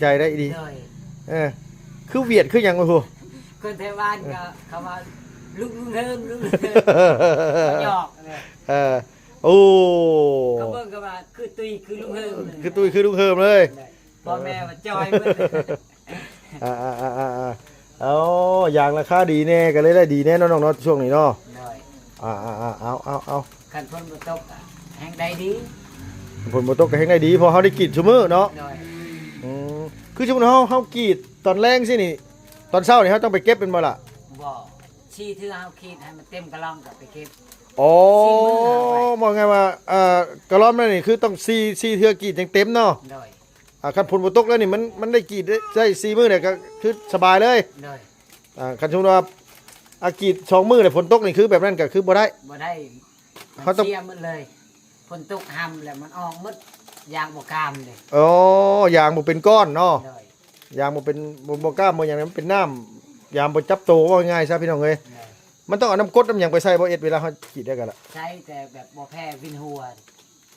ໃຈໄດ້ອີ່ຫຼີ. ໂດຍ ເອີ ຄືຫວຽດຄືຫຍັງ ໂອ້ໂຫ ຄົນໄທບ້ານກໍເຂົາວ່າ ລຸງ ລຸງເຮີມ ລຸງເຮີມ ກໍຫຍອກເລີຍ. ເອີ ໂອ້ ເຂົາເບິ່ງກໍວ່າຄືຕຸ້ຍຄືລຸງເຮີມ ຄືຕຸ້ຍຄືລຸງເຮີມເລີຍ. ໂດຍ ພໍ່ແມ່ວ່າຈ່ອຍເບິດ. ອ່າໆໆໆ ເອົາ ຢາງລາຄາດີແນ່ ກໍເລີຍໄດ້ດີແນ່ເນາະ ນ້ອງເນາະ ຊ່ວງນີ້ເນາະ. ໂດຍ ອ່າໆໆ ເອົາໆໆ ຄັນຝົນບໍ່ຕົກກໍແຮ່ງໄດ້ດີ ຝົນບໍ່ຕົກກໍແຮ່ງໄດ້ດີ ເພາະເຮົາໄດ້ກຣີດຊຸມື້ເນາະ. ໂດຍ ອືມ ຄືສົມມຸດເຮົາ ເຮົາກຣີດຕອນແລງຊີ້ນີ້ ຕອນເຊົ້ານີ້ເຮົາຕ້ອງໄປເກັບແມ່ນບໍ່ລະ? ບໍ່ ສີ່ເທື່ອເຮົາກຣີດໃຫ້ມັນເຕັມກະລ່ອງກໍໄປເກັບ. ອໍ ສີ່ມື້ເຮົາໄປ ເວົ້າງ່າຍວ່າ ເອີ ກະລ່ອງນັ້ນນີ້ຄືຕ້ອງສີ່ ສີ່ເທື່ອກຣີດຈັ່ງເຕັມເນາະ. ໂດຍ ອ່າ ຄັນຝົນບໍ່ຕົກແລ້ວນີ້ ມັນ ມັນໄດ້ກຣີດໄດ້ສີ່ມື້ນີ້ກໍຄືສະບາຍເລີຍ. ໂດຍ ອ່າ ຄັນສົມມຸດວ່າ ອາ ກຣີດສອງມື້ແລ້ວຝົນຕົກນີ້ ຄືແບບນັ້ນກໍຄືບໍ່ໄດ້ ບໍ່ໄດ້ ມັນ ເຮົາຕ້ອງ ເສຍໝົດເລີຍ. ຝົນຕົກຮ່ຳແລ້ວມັນອອກໝົດ ຢາງບໍ່ກາມເດ້. ອໍ ຢາງບໍ່ເປັນກ້ອນເນາະ. ໂດຍ ຢາງບໍ່ເປັນ ບໍ່ ບໍ່ກ້າມບໍ່ຫຍັງ ມັນເປັນນ້ຳ ຢາງບໍ່ຈັບໂຕ ເວົ້າງ່າຍໆຊະ ພີ່ນ້ອງເອີຍ. ໂດຍ ມັນຕ້ອງເອົານ້ຳກົດນ້ຳຫຍັງໄປໃສ່ບໍ່ ເອັດ ເວລາເຮົາກຣີດໄດ້ກໍລະ? ໃສ່ແຕ່ແບບບໍ່ແຜ່ວິນຫົວ.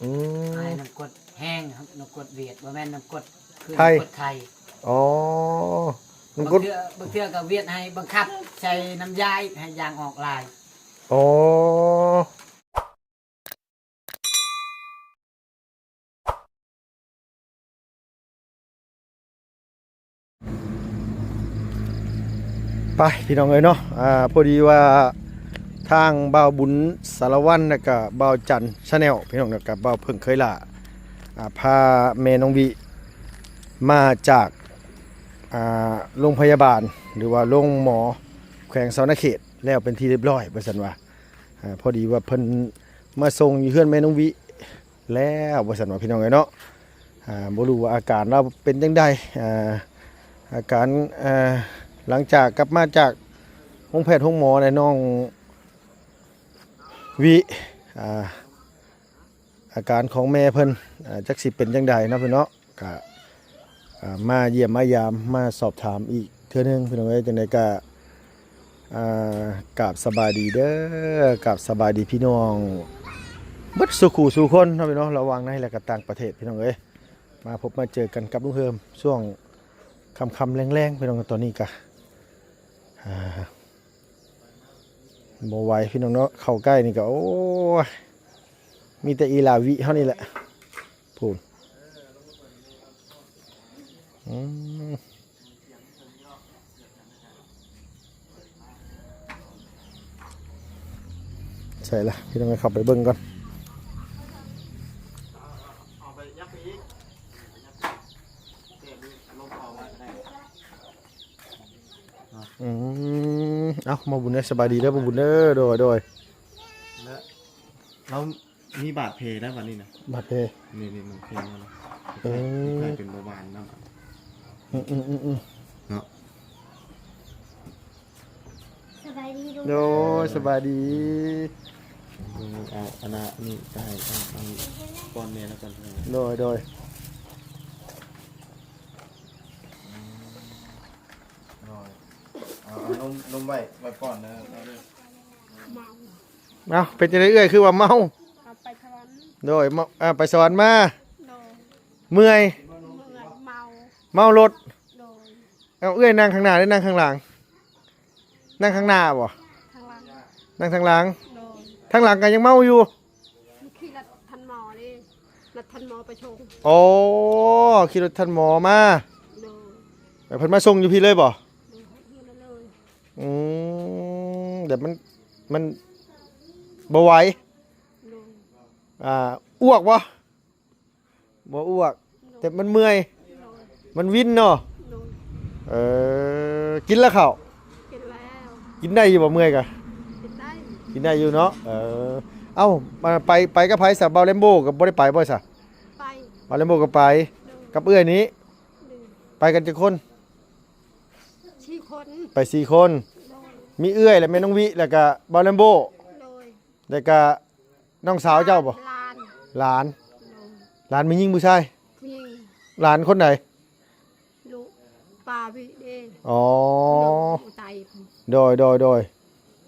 ອືມ ໃຫ້ນ້ຳກົດແຫ້ງ ນ້ຳກົດຫວຽດ ບໍ່ແມ່ນນ້ຳກົດ ຄື ໄທ ນ້ຳກົດໄທ. ອໍ ນ້ຳກົດ ບາງເທື່ອ ບາງເທື່ອກໍຫວຽດໃຫ້ບັງຄັບໃສ່ນ້ຳຢາ ໃຫ້ຢາງອອກຫຼາຍ. ອໍ ໄປພີ່ນ້ອງເອີຍເນາະ ອ່າ ພໍດີວ່າທາງບ່າວບຸນສາລະວັນ ແລ້ວກະບ່າວຈັນ Channel ພີ່ນ້ອງ ແລ້ວກະບ່າວເຜິ້ງເຄີຍຫຼ້າ ອ່າ ພາແມ່ນ້ອງວິມາຈາກ ອ່າ ໂຮງພະຍາບານ ຫຼືວ່າໂຮງໝໍແຂວງສະຫວັນນະເຂດແລ້ວເປັນທີ່ຮຽບຮ້ອຍ ວ່າຊັ້ນວ່າ. ອ່າ ພໍດີວ່າເພິ່ນມາສົ່ງຢູ່ເຮືອນແມ່ນ້ອງວິ ແລ້ວວ່າຊັ້ນວ່າ ພີ່ນ້ອງເອີຍເນາະ. ອ່າ ບໍ່ຮູ້ວ່າອາການລາວເປັນຈັ່ງໃດ ອ່າ ອາການ ອ່າ ຫຼັງຈາກກັບມາຈາກໂຮງແພດໂຮງໝໍແລ້ວ ນ້ອງວິ ອ່າ ອາການຂອງແມ່ເພິ່ນ ອ່າ ຈັກຊິເປັນຈັ່ງໃດເນາະ ພີ່ນ້ອງເນາະ. ກະ ອ່າ ມາຢ້ຽມມາຢາມ ມາສອບຖາມອີກເທື່ອໜຶ່ງ ພີ່ນ້ອງເອີຍ. ຈັ່ງໃດກະ ອ່າ ກາບສະບາຍດີເດີ ກາບສະບາຍດີພີ່ນ້ອງເບິດສູ່ຄູ່ສູ່ຄົນເນາະ ພີ່ນ້ອງເນາະ ລະຫວ່າງໃນ ແລະກະຕ່າງປະເທດ ພີ່ນ້ອງເອີຍ. ມາພົບມາເຈີກັນກັບລຸງເຮີມຊ່ວງຄ່ຳໆແລງໆ ພີ່ນ້ອງ. ຕອນນີ້ກະ ອ່າ ບໍ່ໄຫວ ພີ່ນ້ອງເນາະ ເຂົ້າໃກ້ນີ້ກະ ໂອ້ຍ ມີແຕ່ອີຫຼາວິເຮົານີ້ແຫຼະ ພຸ້ນ. ອືມ ໃສ່ລະ ພີ່ນ້ອງ ເຂົ້າໄປເບິ່ງກ່ອນ. ອືມ ເອົ້າ ໝໍບຸນເດີ ສະບາຍດີເດີ ໝໍບຸນເດີ. ໂດຍ ໂດຍ ແລ້ວລາວມີບາດແຜແລ້ວບັດນີ້ນະ ບາດແຜ ນີ້ໆ ນ້ອງເພງເນາະ. ເອີ ເປັນເບົາຫວານນຳ. ອືມໆໆ ເນາະ. ສະບາຍດີ ໂດຍ ສະບາຍດີ. ເບິ່ງ ເອົາອັນນ່ານີ້ໄປໃຫ້ ເອົາ ເອົາປ້ອນແມ່ແລ້ວກ່ອນ. ໂດຍ ໂດຍ. ອືມ ໂດຍ ເອົາ ເອົານົມ ນົມໄວ້ ໄວ້ປ້ອນເດີ. ເອົາ ເປັນຈັ່ງໃດເອື້ອຍ ຄືວ່າເມົາ? ເອົາໄປສະຫວັນ. ໂດຍ ເມົາ ອ່າ ໄປສະຫວັນມາ. ໂດຍ ເມື່ອຍ ເມື່ອຍ ເມົາ ເມົາລົດ. ໂດຍ ເອົາ ເອື້ອຍນັ່ງຂ້າງໜ້າ ຫຼືນັ່ງຂ້າງຫຼັງ? ນັ່ງຂ້າງໜ້າບໍ່? ທາງຫຼັງ ນັ່ງທາງຫຼັງ. ໂດຍ ທາງຫຼັງກໍຍັງເມົາຢູ່. ຂີ່ລົດທ່ານໝໍເດ້ ລົດທ່ານໝໍໄປສົ່ງ. ອໍ ຂີ່ລົດທ່ານໝໍມາ. ໂດຍ ແລ້ວເພິ່ນມາສົ່ງຢູ່ພີ້ເລີຍບໍ່? ໂດຍ ເຮືອນເລີຍ. ອືມ ແຕ່ມັນ ມັນບໍ່ໄຫວ. ໂດຍ ອ່າ ອ້ວກບໍ່? ບໍ່ອ້ວກ ໂດຍ ແຕ່ມັນເມື່ອຍ. ໂດຍ ມັນວິນເນາະ. ໂດຍ ເອີ ກິນລະເຂົ້າ? ກິນແລ້ວ. ກິນໄດ້ຢູ່ບໍ່ ເມື່ອຍກະ? ກິນໄດ້ ກິນໄດ້ຢູ່ເນາະ. ເອີ ເອົ້າ ໄປ ໄປກັບໃຜຊະ? ບ່າວແຣມໂບກໍບໍ່ໄດ້ໄປບໍ່ຊະ? ໄປ ບ່າວແຣມໂບກໍໄປ. ໂດຍ ກັບເອື້ອຍນີ້. ໂດຍ ໄປກັນຈັກຄົນ? ສີ່ຄົນ ໄປສີ່ຄົນ. ໂດຍ ມີເອື້ອຍ ແລະ ແມ່ນ້ອງວິ ແລ້ວກະບ່າວແຣມໂບ. ໂດຍ ແລ້ວກະນ້ອງສາວເຈົ້າບໍ່? ຫຼານ ຫຼານ. ໂດຍ ຫຼານແມ່ຍິງຜູ້ຊາຍ? ຜູ້ຍິງ. ຫຼານຄົນໃດ? ລູກປ້າວິເດ້. ອໍ ໂດຍ ໂດຍ ໂດຍ.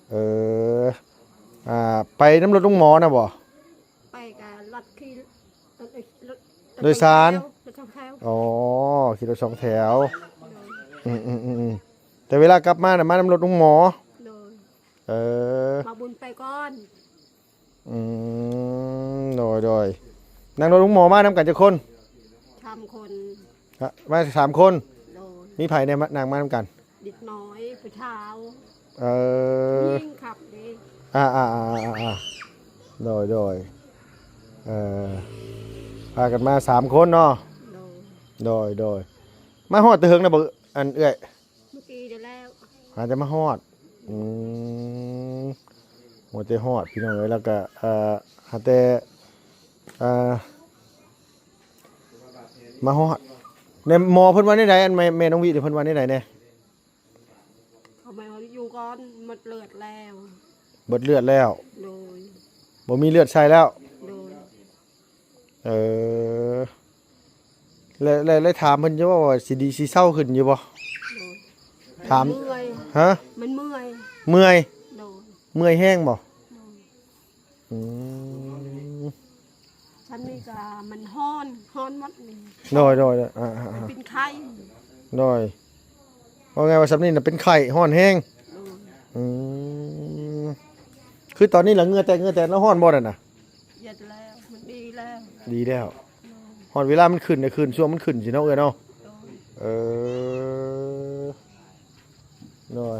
ເອີ ອ່າ ໄປນຳລົດໂຮງໝໍນະບໍ່? ໄປກັບລົດຂີ່ ໂດຍສານ ລົດສອງ ແຖວ ອໍ ຂີ່ລົດສອງແຖວ ໂດຍ ອືມໆໆໆ ແຕ່ເວລາກັບມານະ ມານຳລົດໂຮງໝໍ ໂດຍ ເອີ ມາບຸນໄປກ່ອນ ອືມ ໂດຍໆ ນັ່ງລົດໂຮງໝໍມານຳກັນຈັກຄົນ? ສາມຄົນ ຮະ ມາສາມຄົນ ໂດຍ ມີໃຜແດ່ ມາ ນັ່ງມານຳກັນ? ເດັກນ້ອຍ ຜູ້ເຖົ້າ ເອີ ຍິງຂັບເດ້ ອ່າໆໆໆ ໂດຍໆ ເອີ ພາກັນມາສາມຄົນເນາະ ໂດຍ ໂດຍໆ ມາຮອດແຕ່ເຫິງແລ້ວບໍ່ ອັນເອື້ອຍ? ເມື່ອກີ້ນີ້ແລ້ວ ຫາແຕ່ມາຮອດ ອືມ ໂອ້ ແຕ່ຮອດພີ່ນ້ອງເອີຍ ແລ້ວກະ ເອີ ຫາແຕ່ ເອີ ມາຮອດ ແມ່ນໝໍເພິ່ນວ່າແນວໃດ? ອັນແມ່ ແມ່ນ້ອງວິນີ້ເພິ່ນວ່າແນວໃດແດ່? ເຂົາແມ່ນວ່າຢູ່ກ່ອນ ໝົດເລືອດແລ້ວ ເບິດເລືອດແລ້ວ ໂດຍ ບໍ່ມີເລືອດໃສ່ແລ້ວ ໂດຍ ເອີ ແລ້ວ ແລ້ວ ແລ້ວຖາມເພິ່ນຢູ່ບໍ່ວ່າຊິດີ ຊິເຊົາຂຶ້ນຢູ່ບໍ່? ໂດຍ ຖາມ ມັນເມື່ອຍ ຮະ? ມັນເມື່ອຍ ເມື່ອຍ ໂດຍ ເມື່ອຍແຮງບໍ່? ໂດຍ ອືມ ຊັ້ນນີ້ກະມັນຮ້ອນ ຮ້ອນໝົດນີ້ ໂດຍໆ ອ່າໆໆ ມັນເປັນໄຂ້ ໂດຍ ເວົ້າງ່າຍວ່າຊ່ຳນີ້ນະເປັນໄຂ້ ຮ້ອນແຮງ ໂດຍ ອືມ ຄືຕອນນີ້ລະເຫື່ອແຕກ ເຫື່ອແຕກ ແລ້ວຮ້ອນບໍ່ນັ້ນນະ? ເຢັນແລ້ວ ມັນດີແລ້ວ ດີແລ້ວ ໂດຍ ຮອດເວລາມັນຂຶ້ນນະ ຂຶ້ນ ຊ່ວງມັນຂຶ້ນຊີ້ເນາະ ເອື້ອຍເນາະ ໂດຍ ເອີ ໂດຍ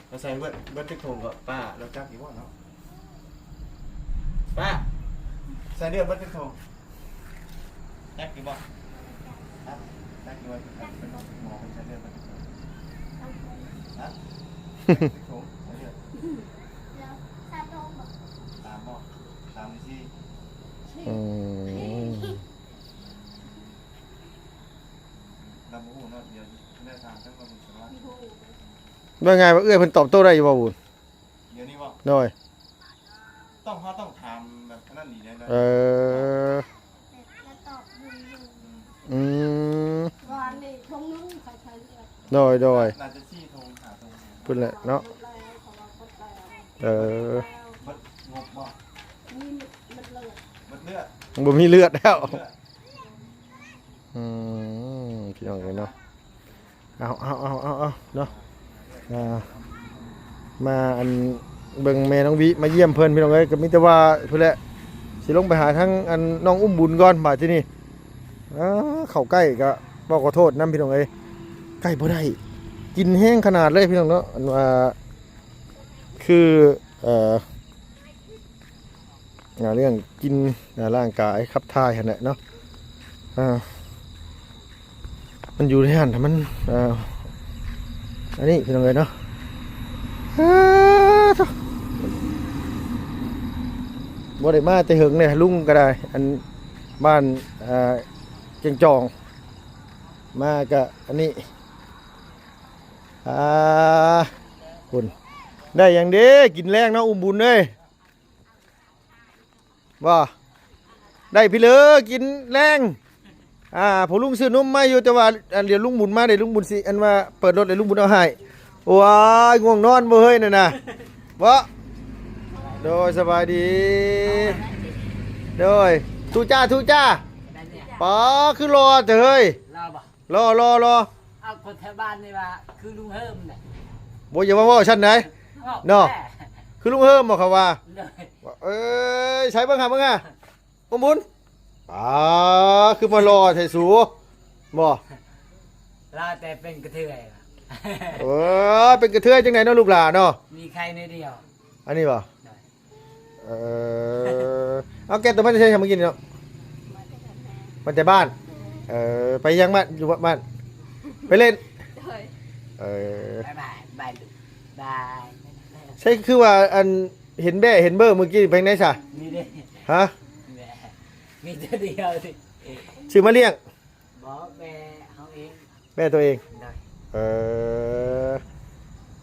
ລາວໃສ່ເບິດ ເບິດຈັກຖົງກໍ ປ້າ ລາວຈັກຢູ່ບໍ່ເນາະ? ປ້າ ໃສ່ເລືອດເບິດຈັກຖົງ? ຈັກຢູ່ບໍ່? ຈັກ ຈັກຢູ່ວ່າ ອັນເປັນໝໍເພິ່ນໃສ່ເລືອດເບິດຈັກຖົງ? ຮະ? ຈັກຖົງໃສ່ເລືອດ? ສາມບໍ່? ສາມຫຼືສີ່? ອືມ ລາວບໍ່ຮູ້ເນາະ ດຽວແມ່ຖາມເພິ່ນວ່າເພິ່ນສະຫຼາດ. ວ່າໄງວ່າເອື້ອຍເພິ່ນຕອບໂຕ້ໄດ້ຢູ່ບໍ່ບຸນ? ດຽວນີ້ບໍ່? ໂດຍ ຕ້ອງ ເຮົາຕ້ອງຖາມແບບອັນນັ້ນອີກເດ້. ເອີ ແລ້ວຕອບຢູ່ ອືມ ວ່ານີ້ຖົງໜຶ່ງ ຂ້ອຍໃສ່ເລືອດ ໂດຍ ໂດຍ ໜ້າຈະສີ່ຖົງ ຫ້າຖົງ ພຸ້ນແຫຼະເນາະ. ເອີ ເບິດງົບບໍ່? ມີ ເບິດເລືອດ ເບິດເລືອດ ບໍ່ມີເລືອດແລ້ວ ເລືອດ ອືມ ພີ່ນ້ອງເອີຍເນາະ ເອົາ ເອົາ ເອົາ ເອົາ ເອົາເນາະ ອ່າ ມາອັນເບິ່ງແມ່ນ້ອງວິ ມາຢ້ຽມເພິ່ນ ພີ່ນ້ອງເອີຍ ກໍມີແຕ່ວ່າພຸ້ນແຫຼະ ຊິລົງໄປຫາທາງອັນນ້ອງອຸ້ມບຸນກ່ອນ ບາດທີນີ້ ອ່າ ເຂົ້າໃກ້ກໍບອກຂໍໂທດນຳ ພີ່ນ້ອງເອີຍ ໃກ້ບໍ່ໄດ້ ກິນແຮງຂະໜາດເລີຍ ພີ່ນ້ອງເນາະ ອັນວ່າ ຄື ເອີ ອ່າ ເລື່ອງກິນ ອ່າ ຮ່າງກາຍຂັບຖ່າຍຫັ້ນແຫຼະເນາະ ອ່າ ມັນຢູ່ໃນຫັ້ນ ມັນ ອ່າ ອັນນີ້ ພີ່ນ້ອງເອີຍເນາະ ອ່າ ໂທ້ ບໍ່ໄດ້ມາແຕ່ເຫິງເດ້ ລຸງກໍໄດ້ ອັນ ບ້ານ ອ່າ ແກ້ງຈອງ ມາກະອັນນີ້ ອ່າ ພຸ້ນ ໄດ້ຫຍັງເດ້ກິນແລງເນາະ ອຸ້ມບຸນເອີຍ? ບໍ່ ໄດ້ພີ້ເລີກິນແລງ ອ່າ ພໍ່ລຸງຊື້ນົມມາຢູ່ ແຕ່ວ່າ ອັນ ດຽວລຸງບຸນມາເດ້ ລຸງບຸນຊິ ອັນວ່າ ເປີດລົດເດ້ ລຸງບຸນເອົາໃຫ້. ໂອ້ຍ ງ່ວງນອນບໍ່ເຮີ້ຍ ນັ້ນນະ ບໍ່? ໂດຍ ສະບາຍດີ ໂດຍ ທຸຈ້າ ທຸຈ້າ ປ້າ ຄືຫຼໍ່ແທ້ເຮີ້ຍ ຫຼໍ່ບໍ່? ຫຼໍ່ ຫຼໍ່ ຫຼໍ່ ເອົາ ຄົນແຖວບ້ານນີ້ວ່າຄືລຸງເຮີມນະ ບໍ່ ຢ່າມາເວົ້າຊັ້ນໃດ ເນາະ ຄືລຸງເຮີມບໍ່ ເຂົາວ່າ ໂດຍ ເອີຍ ໃສ່ເບິ່ງຫາ ເບິ່ງຫາ ອຸ້ມບຸນ ປ້າ ຄືມາຫຼໍ່ແທ້ສູ ບໍ່ ຫຼໍ່ແຕ່ເປັນກະເທືອຍ ເອີ ເປັນກະເທືອຍຈັ່ງໃດເນາະ ລູກຫຼານເນາະ ມີໄຂ່ໜ້ອຍດຽວ ອັນນີ້ບໍ່? ໂດຍ ເອີ ເອົາ ແກຕົວມາແຕ່ໃສ ເມື່ອກີ້ນີ້ເນາະ? ມາແຕ່ບ້ານ ເອີ ໄປຫຍັງບ້ານ ຢູ່ບ້ານ ໄປຫຼິ້ນ ໂດຍ ເອີ ບາຍບາຍ ບາຍລູກ ບາຍ ໃຊ່ ຄືວ່າ ອັນ ເຫັນແບ້ເຫັນເບີ ເມື່ອກີ້ໄປໃນຊະ? ນີ້ເດ້ ຮະ? ແບ້ ມີຕົວດຽວ ຊື້ມາລ້ຽງ ບໍ່ ແບ້ເຮົາເອງ ແບ້ຕົວເອງ ໂດຍ ເອີ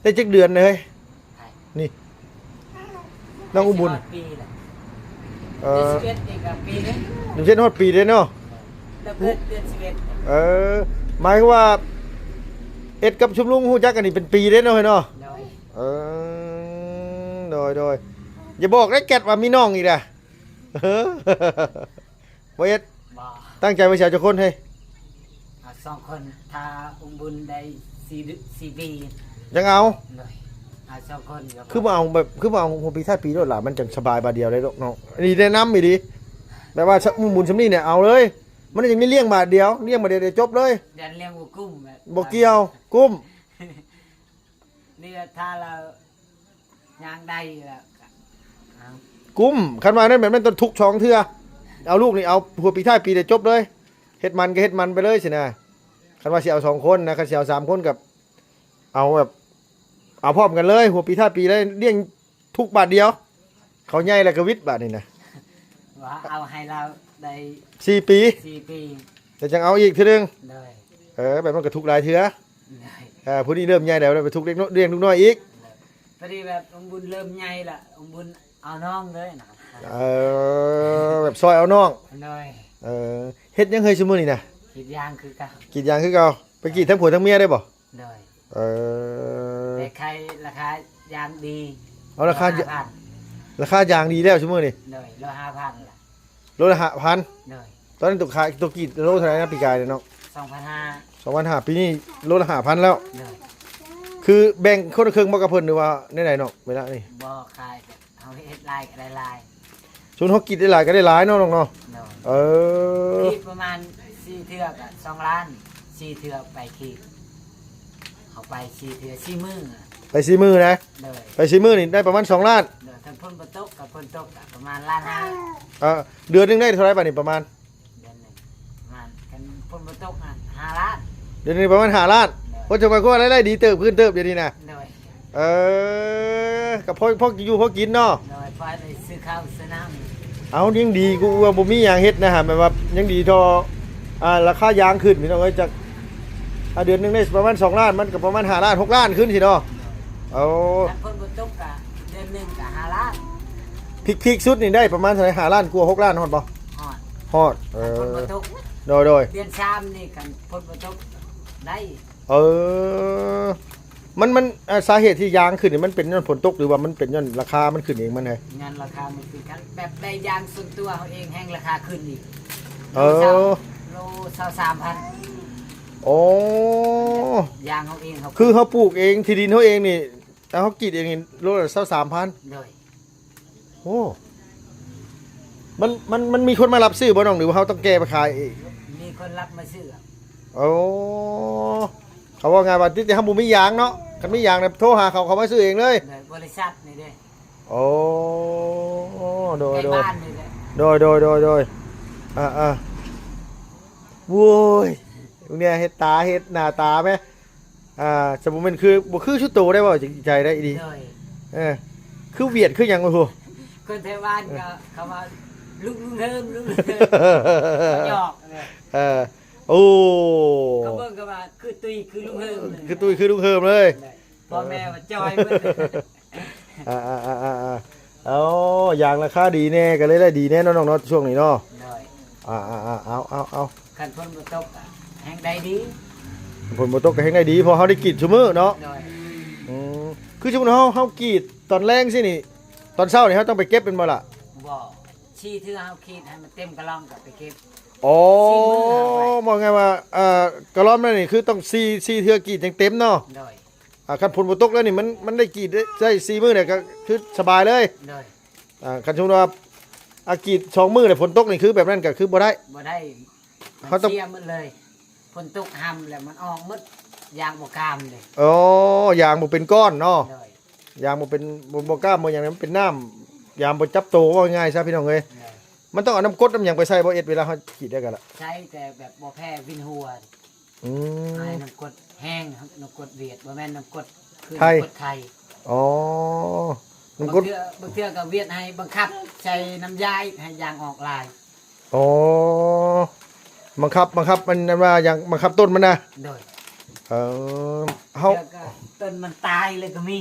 ໄດ້ຈັກເດືອນເລີຍ? ໃຜ? ນີ້ ນ້ອງອຸ້ມບຸນ ຮອດປີແລ້ວ ເອີ ເດືອນສິບເອັດນີ້ກໍປີໜຶ່ງ ເດືອນສິບເອັດຮອດປີເດ້ເນາະ ແລ້ວເກີດເດືອນສິບເອັດ ເອີ ໝາຍຄວາມວ່າ ເອັດກັບຊຸມລຸງຮູ້ຈັກກັນນີ້ເປັນປີເດ້ເນາະ ເອີຍເນາະ ໂດຍ ເອີ ໂດຍ ໂດຍ ຢ່າບອກໄດ້ແກັດວ່າມີນ້ອງອີກນະ. เออ บ่เอ็ด บ่ ตั้งใจว่าสิเอาจักคนเฮ้ย เอาสองคน ถ้าอุ้มบุญได้สี่เดือน สี่ปี จั่งเอา โดย เอาสองคน คือบ่เอาแบบ คือบ่เอาหัวปีท้ายปีโลดล่ะ มันจั่งสบายบาดเดียวเลยเนาะ อันนี้แนะนำอีหลี แบบว่าอุ้มบุญส่ำนี้เนี่ยเอาเลย มันจั่งได้เลี้ยงบาดเดียว เลี้ยงบาดเดียวจบเลย เลี้ยงบ่กุ้มแบบ บ่เกี่ยว กุ้ม นี่ถ้าเราย่างได้แล้วก็เอา กุ้ม คันว่านั้นแบบนั้นต้องทุกสองเทื่อ เอาลูกนี่เอาหัวปีท้ายปีเดียวจบเลย เฮ็ดมันก็เฮ็ดมันไปเลยสินะ คันว่าสิเอาสองคนนะ คันสิเอาสามคนก็เอาแบบ เอาพร้อมกันเลย หัวปีท้ายปีเลย เลี้ยงทุกบาดเดียว เขาใหญ่แล้วก็วิดบาดนี้นะ ว่าเอาให้เราได้ สี่ปี สี่ปี แล้วจั่งเอาอีกเทื่อหนึ่ง โดย เออ แบบนั้นก็ทุกหลายเทื่อ โดย เออ ผู้นี้เริ่มใหญ่แล้ว ไปทุกเล็กน้อย เลี้ยงลูกน้อยอีก โดย พอดีแบบองค์บุญเริ่มใหญ่ละ องค์บุญเอาน้องเลยนะ เออ แบบซอยเอาน้อง โดย เออ เฮ็ดหยังเฮ้ยซุมื้อนี้นะ กรีดยางคือเก่า กรีดยางคือเก่า ไปกรีดทั้งผัวทั้งเมียได้บ่ โดย เออ แต่ขายราคายางดี เอาราคา โลละห้าพัน ราคายางดีแล้วซุมื้อนี้ โดย โลละห้าพันล่ะ โลละห้าพัน โดย ตอนนั้นตัวขาย ตัวกรีดโลเท่าไหร่นะปีกายเนี่ยเนาะ สองพันห้า สองพันห้า ปีนี้โลละห้าพันแล้ว โดย คือแบ่งคนละครึ่งบ่กับเพิ่น หรือว่าแนวใดเนาะ เวลานี้ บ่ ขายแบบเฮาเฮ็ดหลายก็ได้หลาย ซุมเฮากรีดได้หลายก็ได้หลายเนาะน้องเนาะ โดย เออ กรีดประมาณสี่เทื่อก็สองล้าน สี่เทื่อไปกรีด เอาไปสี่เทื่อ สี่มื้อ ไปสี่มื้อนะ โดย ไปสี่มื้อนี่ได้ประมาณสองล้าน โดย คันฝนบ่ตก กับฝนตกก็ประมาณล้านห้า เอ่อ เดือนหนึ่งได้เท่าไหร่บาดนี้ประมาณ เดือนหนึ่งประมาณ คันฝนบ่ตกอะ ห้าล้าน เดือนหนึ่งประมาณห้าล้าน โดย โอ้ ถือว่าก็รายได้ดีเติบขึ้นเติบเดี๋ยวนี้นะ โดย เออ ก็พอ พออยู่พอกินเนาะ โดย พอได้ซื้อข้าวซื้อน้ำ เอา ยังดีกว่าบ่มีหยังเฮ็ดนะฮะ แบบว่ายังดีเท่า อ่า ราคายางขึ้นพี่น้องเอ้ย จาก อ่า เดือนหนึ่งได้ประมาณสองล้าน มันก็ประมาณห้าล้าน หกล้านขึ้นสิเนาะ โอ้ คันฝนบ่ตกก็เดือนหนึ่งก็ห้าล้าน พีกๆสุดนี่ได้ประมาณเท่าไหร่ ห้าล้านกว่า หกล้านฮอดบ่ ฮอด ฮอด เออ คันฝนบ่ตก โดย โดย เดือนสามนี่คันฝนบ่ตกได้ เออ มัน มัน อ่า สาเหตุที่ยางขึ้นนี่มันเป็นย้อนฝนตก หรือว่ามันเป็นย้อนราคามันขึ้นเองมันไง ย้อนราคามันขึ้น คันแบบได้ยางส่วนตัวเฮาเองแฮ่งราคาขึ้นอีก เออ โลซาว โลซาวสามพัน โอ้ ยางเฮาเอง เฮา คือเฮาปลูกเอง ที่ดินเฮาเองนี่ แล้วเฮากรีดเองนี่โลละซาวสามพัน โดย โอ้ มัน มัน มันมีคนมารับซื้อบ่น้อง หรือว่าเฮาต้องแก่ไปขายเอง มีคนรับมาซื้อ โอ้ เขาว่าไงว่าติดที่เฮาบ่มียางเนาะ คันมียางเนี่ยโทรหาเขา เขามาซื้อเองเลย โดย บริษัทนี่เด้ โอ้ โดย ใกล้ โดย บ้านนี่แหละ โดย โดย โดย โดย อ่า อ่า โว้ย เนี่ยเฮ็ดตา เฮ็ดหน้าตาแม่ อ่า สมมุติมันคือ บ่คือชุดโตได้บ่ ใจได้อีหลี โดย เออ คือเวียดคือหยังวะโห คนไทบ้านก็เขาว่า "ลุง ลุงเฮิม ลุง ลุงเฮิม" หยอกเลย เออ โอ้ เขาเบิ่งก็ว่า "คือตุ้ย คือลุงเฮิม" คือตุ้ย คือลุงเฮิมเลย พ่อแม่ว่าจอยเบิด อ่า อ่า อ่า อ่า อ่า เอ้า ยางราคาดีแน่ ก็เลยได้ดีแน่เนาะน้องเนาะ ช่วงนี้เนาะ โดย อ่า อ่า อ่า เอา เอา เอา คันฝนบ่ตกก็แฮ่งได้ดี ฝนบ่ตกก็แฮ่งได้ดี เพราะเฮาได้กรีดซุมื้อเนาะ โดย อืม คือสมมุติเฮา เฮากรีดตอนแลงซี้นี่ ตอนเช้านี่เฮาต้องไปเก็บแม่นบ่ล่ะ บ่ สี่เทื่อเฮากรีดให้มันเต็มกะล่องก็ไปเก็บ อ๋อ สี่มื้อเอาไว้ บอกไงว่า เอ่อ กะล่องนั่นนี่คือต้องสี่ สี่เทื่อกรีดจั่งเต็มเนาะ โดย อ่า คันฝนบ่ตกแล้วนี่มัน มันได้กรีดได้ ได้สี่มื้อเนี่ยก็คือสบายเลย โดย อ่า คันสมมุติว่า อ่า กรีดสองมื้อเนี่ยฝนตกนี่คือแบบนั้นก็คือบ่ได้ บ่ได้ มัน เขาต้อง เสียหมดเลย ฝนตกหำแล้วมันออกหมด ยางบ่กล้ามเลย อ๋อ ยางบ่เป็นก้อนเนาะ โดย ยางบ่เป็น บ่ บ่กล้ามบ่หยัง มันเป็นน้ำ ยางบ่จับโต ว่าง่ายซะพี่น้องเอ้ย โดย มันต้องเอาน้ำกรดน้ำหยังไปใส่บ่เอ็ด เวลาเฮากรีดได้กันล่ะ ใส่แต่แบบบ่แพ้วินหัว อืม ให้น้ำกรดแห้ง น้ำกรดเวียด บ่แม่นน้ำกรด คือ ไทย น้ำกรดไทย อ๋อ น้ำกรด บางเทื่อ บางเทื่อก็เวียดให้บังคับใส่น้ำยาอีก ให้ยางออกหลาย อ๋อ บังคับ บังคับมันว่าอย่างบังคับต้นมันนะ โดย เออ เฮา เทื่อก็ต้นมันตายเลยก็มี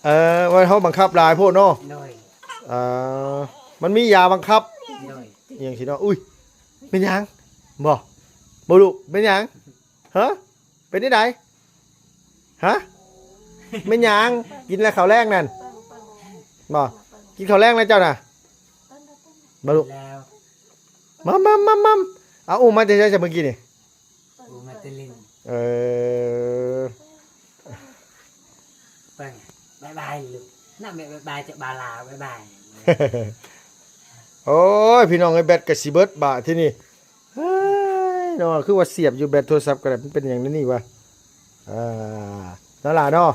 เออ ว่าเฮาบังคับหลายโพดเนาะ โดย เออ มันมียาบังคับ โดย อหย่างซี้เนาะ อุ้ย เป็นหยัง บ่ บ่ลูก เป็นหยัง ฮะ เป็นจั่งใด ฮะ เป็นหยัง กินแล้วข้าวแลงนั่น บ่ กินข้าวแลงแล้วเจ้าน่ะ ບໍ່ລູກ ແລ້ວ ມັມໆໆໆ ເອົາ ອຸ້ມມາແຕ່ໃສຊະມື້ກີ້ນີ້? ອູມາແຕ່ຫຼິ້ນ ເອີ ເບິ່ງ ບາຍບາຍລູກ ນະ ແມ່ບາຍບາຍ ຈະບາລາ ບາຍບາຍ ໂອ້ຍ ພີ່ນ້ອງເອີຍ ແບັດກໍຊິເບິດບາດທີນີ້ ເຮີ້ຍເນາະ ຄືວ່າສຽບຢູ່ແບັດໂທລະສັບກໍໄດ້ ມັນເປັນຫຍັງແນວນີ້ວະ? ອ່າ ນັ້ນລະເນາະ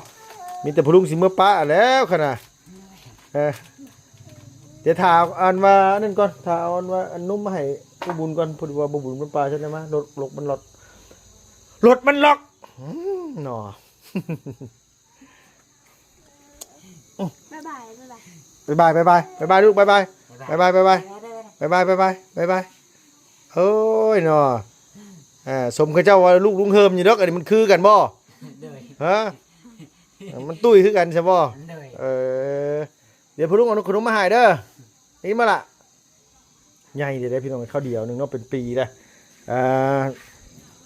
ມີແຕ່ພໍ່ລຸງຊິເມືອປະແລ້ວຂະນະ ເອີ ດຽວຖ້າອັນວ່າອັນນັ້ນກ່ອນ ຖ້າເອົາອັນວ່າອັນນົມມາໃຫ້ພໍ່ບຸນກ່ອນ ພໍດີວ່າພໍ່ບຸນມັນປາຊັ້ນນະ ມາ ລົດ ລົດມັນລັອກ ລົດມັນລັອກ ອືມ ເນາະ ບາຍບາຍ ບາຍບາຍ ບາຍບາຍ ບາຍບາຍ ບາຍບາຍ ລູກ ບາຍບາຍ ບາຍບາຍ ບາຍບາຍ ບາຍບາຍ ບາຍບາຍ ບາຍບາຍ ໂອ້ຍເນາະ ເອີ ສົມເຂົາເຈົ້າວ່າລູກລຸງເຮີມຢູ່ດອກ ອັນນີ້ມັນຄືກັນບໍ່? ໂດຍ ຮະ? ມັນຕຸ້ຍຄືກັນຊະບໍ່? ໂດຍ ເອີ ດຽວພໍ່ລຸງເອົາຂະໜົມມາໃຫ້ເດີ ໄດ້ຍິນບໍ່ລະ? ໃຫຍ່ເດ້ພີ່ນ້ອງ ເຂົ້າດຽວໜຶ່ງເນາະ ເປັນປີແລ້ວ ອ່າ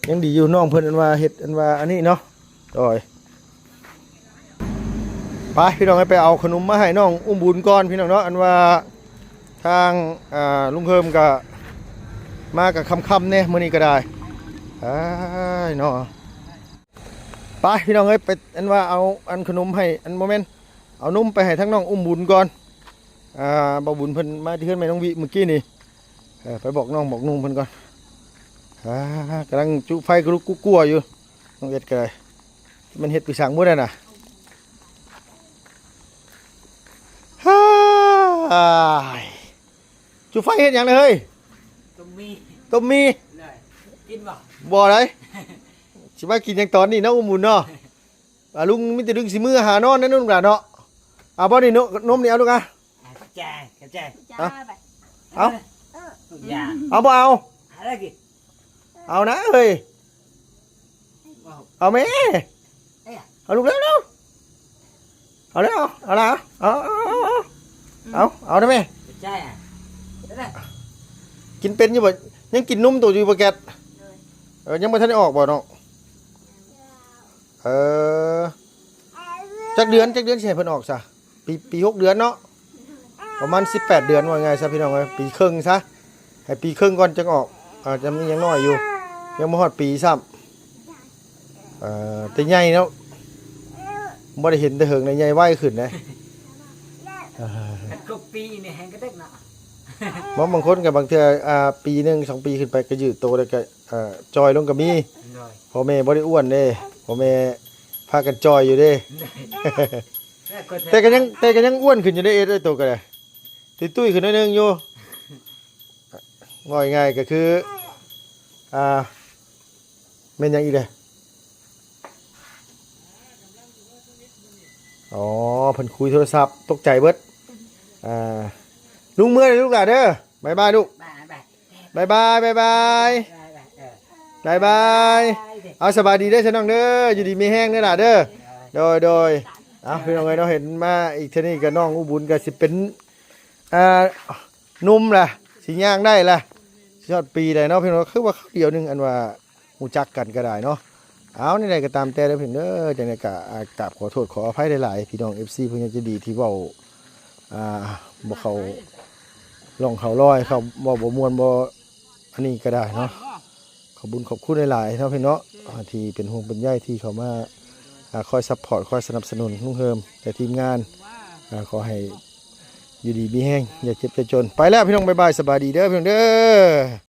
ຍັງດີຢູ່ນ້ອງເພິ່ນອັນວ່າເຮັດອັນວ່າອັນນີ້ເນາະ ໂດຍ ໄປພີ່ນ້ອງ ໄປເອົາຂະໜົມມາໃຫ້ນ້ອງອຸ້ມບຸນກ່ອນພີ່ນ້ອງເນາະ ອັນວ່າທາງ ອ່າ ລຸງເຮີມກໍມາກໍຄ່ຳໆແດ່ມື້ນີ້ກໍໄດ້ ອ້າຍເນາະ ໄປພີ່ນ້ອງເອີຍ ໄປອັນວ່າເອົາອັນຂະໜົມໃຫ້ ອັນ ບໍ່ແມ່ນ ເອົານົມໄປໃຫ້ທາງນ້ອງອຸ້ມບຸນກ່ອນ ອ່າ ບ່າວບຸນເພິ່ນມາທີ່ເຮືອນແມ່ນ້ອງວິມື້ກີ້ນີ້ ເອີ ໄປບອກນ້ອງບອກນຸ່ງເພິ່ນກ່ອນ ອ່າ ກຳລັງຈຸໄຟກະລຸກກຸກົວຢູ່ ນ້ອງເອັດກໍໄດ້ ມັນເຮັດໄປສັງບໍ່ໄດ້ນະ ອ້າຍ ຈຸໄຟເຮັດຫຍັງເລີຍເຮີ້ຍ? ຕົ້ມໝີ່ ຕົ້ມໝີ່ ກິນບໍ່? ບໍ່ໄດ້ ຊິມາກິນຫຍັງຕອນນີ້ເນາະ ອຸ້ມບຸນເນາະ ອ່າ ລຸງມີແຕ່ດຶງຊິເມືອຫານອນແນ່ລູກຫຼານເນາະ ເອົາບໍ່ນີ້ ນົມນີ້ ເອົາລູກ ອ່ະ ອ່າ ຂອບໃຈ ຂອບໃຈ ເອົາ ເອົາ ເອົາບໍ່ເອົາ? ເອົານະເອີຍ ເອົາແມ່ ເອົາລູກເລັວໆ ເອົາແລ້ວ ເອົາລະ ເອົາ ເອົາ ເອົາ ເອົາ ເອົານະແມ່ ກິນເປັນຢູ່ບໍ່? ຍັງກິນນົມໂຕຢູ່ບໍ່ແກັດ? ເອີ ຍັງບໍ່ທັນໄດ້ອອກບໍ່ນ້ອງ? ເອີ ຈັກເດືອນ ຈັກເດືອນຊິໃຫ້ເພິ່ນອອກຊະ? ປີ ປີຫົກເດືອນເນາະ ປະມານສິບແປດເດືອນ ວ່າງ່າຍຊະພີ່ນ້ອງເອີຍ ປີເຄິ່ງຊະ ໃຫ້ປີເຄິ່ງກ່ອນຈັ່ງອອກ ອາດຈະມີຍັງນ້ອຍຢູ່ ຍັງບໍ່ຮອດປີຊ້ຳ ເອີ ແຕ່ໃຫຍ່ເນາະ ບໍ່ໄດ້ເຫັນແຕ່ເຫິງໃນໃຫຍ່ໄວຂຶ້ນເດ້ ເອີ ຄັນຄົບປີນີ້ແຮງກະເດັກເນາະ ບໍ່ ບາງຄົນກໍບາງເທື່ອ ອ່າ ປີໜຶ່ງສອງປີຂຶ້ນໄປກໍຍືດໂຕແລ້ວກໍ ເອີ ຈ່ອຍລົງກໍມີ ໂດຍ ພໍ່ແມ່ບໍ່ໄດ້ອ້ວນເດ້ ພໍ່ແມ່ພາກັນຈ່ອຍຢູ່ເດ້ ໂດຍ ແຕ່ກໍຍັງ ແຕ່ກໍຍັງອ້ວນຂຶ້ນຢູ່ເດ້ ເອັດ ໂຕກໍໄດ້ ຕຸ້ຍໆຂຶ້ນໜ້ອຍໜຶ່ງຢູ່ ເວົ້າງ່າຍໆກໍຄື ອ່າ ແມ່ນຫຍັງອີກເດ້? ອໍ ເພິ່ນຄຸຍໂທລະສັບ ຕົກໃຈເບິດ ອ່າ ລຸງເມືອເດີລູກຫຼານເດີ ບາຍບາຍລູກ ບາຍບາຍ ບາຍບາຍ ບາຍບາຍ ບາຍບາຍ ເອີ ບາຍບາຍ ບາຍບາຍ ເອົາ ສະບາຍດີເດີຊະນ້ອງເດີ ຢູ່ດີມີແຮງເດີຫຼານເດີ ໂດຍ ໂດຍ ເອົາ ພີ່ນ້ອງເອີຍເນາະ ເຫັນມາອີກເທື່ອນີ້ກໍນ້ອງອຸບຸນກໍຊິເປັນ ອ່າ ໜຸ່ມລະ ຊິຍ່າງໄດ້ລະ ຊິຮອດປີໃດເນາະ ພີ່ນ້ອງ ຄືວ່າຄາວດຽວໜຶ່ງ ອັນວ່າຮູ້ຈັກກັນກໍໄດ້ເນາະ ເອົາ ແນວໃດກໍຕາມແຕ່ເດີພີ່ນ້ອງເດີ ຈັ່ງໃດກໍ ອ່າ ກາບຂໍໂທດຂໍອະໄພຫຼາຍໆ ພີ່ນ້ອງເອັຟຊີ ຜູ້ໃຫຍ່ໃຈດີທີ່ເວົ້າ ອ່າ ບໍ່ເຂົ້າຮ່ອງເຂົ້າລອຍ ເຂົ້າ ເວົ້າບໍ່ມ່ວນ ບໍ່ ອັນນີ້ກໍໄດ້ເນາະ ຂອບບຸນຂອບຄຸນຫຼາຍໆເນາະພີ່ນ້ອງເນາະ ອ່າ ທີ່ເປັນຫ່ວງເປັນໃຍ ທີ່ເຂົ້າມາ ອ່າ ຄອຍຊັບພອດ ຄອຍສະໜັບສະໜູນລຸງເຮີມ ແລະ ທີມງານ ອ່າ ຂໍໃຫ້ຢູ່ດີມີແຮງ ຢ່າເຈັບຢ່າຈົນ ໄປແລ້ວພີ່ນ້ອງ ບາຍບາຍ ສະບາຍດີເດີພີ່ນ້ອງເດີ.